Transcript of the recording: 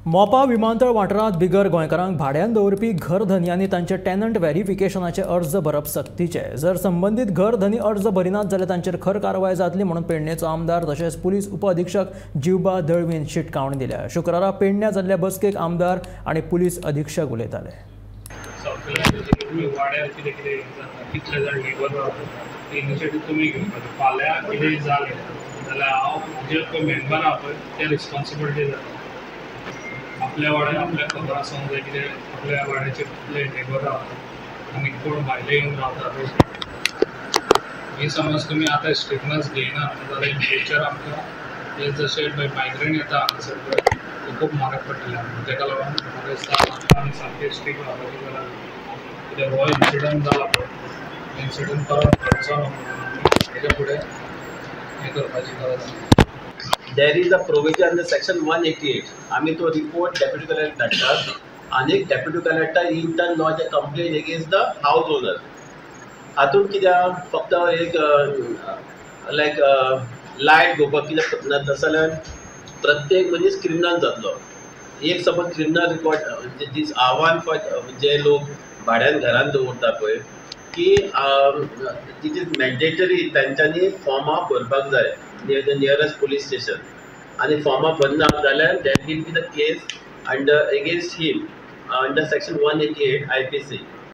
मोपा विमानतळ वाठारांत बिगर गोंयकारांक भाड्यान दवरपी घर धनयांनी तांचे टेनंट व्हेरिफिकेशनाचे अर्ज भरप सक्तीचे। जर संबंदीत घर धनी अर्ज भरिनात जाल्यार तांचेर खर कारवाय जातली म्हणून पेडणेचो आमदार तशेंच पुलीस उपअधिक्षक जिवबा दळवीन शिटकावणी दिल्या। शुक्रारा पेडण्या जाल्ल्या बसकेक आमदार आनी पुलीस अधीक्षक उलयताले। आपल्या वाड्यार आपल्याक खबर आसूंक जाय कितें आपल्या वाड्याचे कितले लेबर रावता आनी कोण भायले येवन रावता ते। ही समज तुमी आतां स्ट्रिक्टनस घेयना जाल्यार इन फ्युचर आमकां हे जशे मायग्रंट येता हांगासर पळय ते खूब म्हारग पडटले आमकां। तेका लागून म्हाका दिसता आमी सामकें स्ट्रिक्ट रावपाची गरज आसा। कित्याक हो इन्सिडंट जाला पळय, इन्सिडंट परत घडचो न्हू म्हणून आमी तेच्या फुडें हें करपाची गरज आसा। There is a provision under section 188. आमी तो रिपोर्ट डेप्युटी कलेक्टर धाडटात आनी deputy collector in turn lodge a complaint against the house owner. हातूंत कित्याक फक्त एक लायक लायट घेवपाक कित्याक तशें जाल्यार प्रत्येक मनीस क्रिमिनल जातलो। एक समज क्रिमिनल रिकॉर्ड दीस आव्हान फॉर जे लोक भाड्यान घरान दवरता पळय की it is mandatory तांच्यांनी फॉर्मां भरपाक जाय near the nearest police station and if form भरना जाल्यार that will be the case under against him under section 188 IPC.